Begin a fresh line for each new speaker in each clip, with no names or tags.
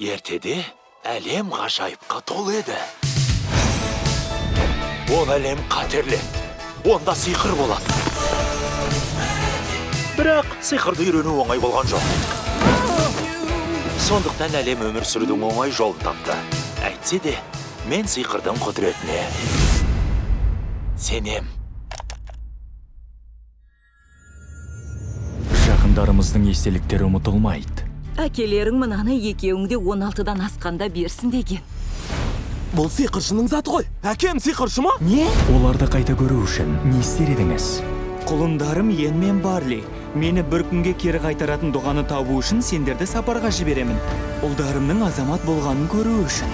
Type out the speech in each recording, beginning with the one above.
Ертеде әлем ғажайыпқа толы еді. Ол әлем қатерлі еді. Онда сиқыр болады. Бірақ сиқырды үйрену оңай болған жоқ. Сондықтан әлем өмір сүрудің оңай жолын тапты. Әйтсе де, мен сиқырдың құдіретіне сенем.
Жақындарымыздың естеліктері ұмытылмайды.
Әкелерің мынаны екеуің де 16-дан асқанда берсін деген.
Бұл сиқыршының заты ғой. Әкем сиқыршы ма?
Не? Оларды қайта көру үшін не істер едіңіз?
Құлындарым Йен мен Барли. Мені бір күнге кері қайтаратын дұғаны табу үшін сендерді сапарға жіберемін. Ұлдарымның азамат болғанын көру үшін.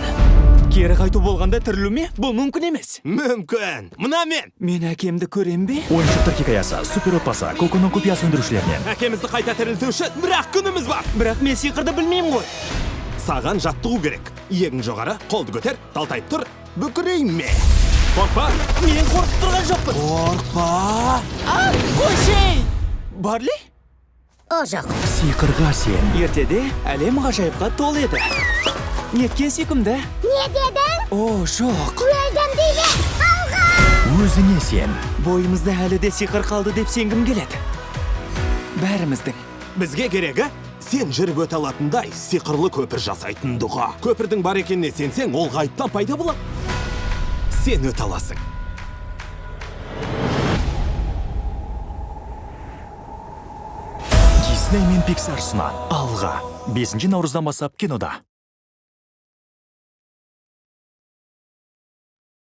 Кері қайту болғанда тірілу ме? Бұл мүмкін емес.
Мүмкін. Мына мен.
Мен әкемді көрем бе?
Ойыншықтар хикаясы, супер отбасы, Коконың құпиясы өндірушілерінен.
Әкемізді қайта тірілту үшін бір-ақ күніміз бар.
Бірақ мен сиқырды білмеймін ғой.
Саған жаттығу керек. Иегің жоғары, қолды көтер, талтайып тұр, бүкірейме. Қорқпа.
Мен қорқып тұрған жоқпын.
Қорқпа.
А, қойшы! Барли?
О, жоқ.
Сиқырға сен.
Ертеде әлем ғажайыпқа толы еді. Неткен сүйкімді?
Не дедің?
О, жоқ.
Өлдім деме! Алға!
Өзіңе сен.
Бойымызда әлі де сиқыр қалды деп сенгім келеді. Бәріміздің.
Бізге керегі сен жүріп өте алатындай сиқырлы көпір жасайтын дұға. Көпірдің бар екеніне сенсең, ол ғайыптан пайда болады. Сен өте аласың.
Дисней мен Пиксар ұсынады. Алға. 5 наурыздан бастап кинода.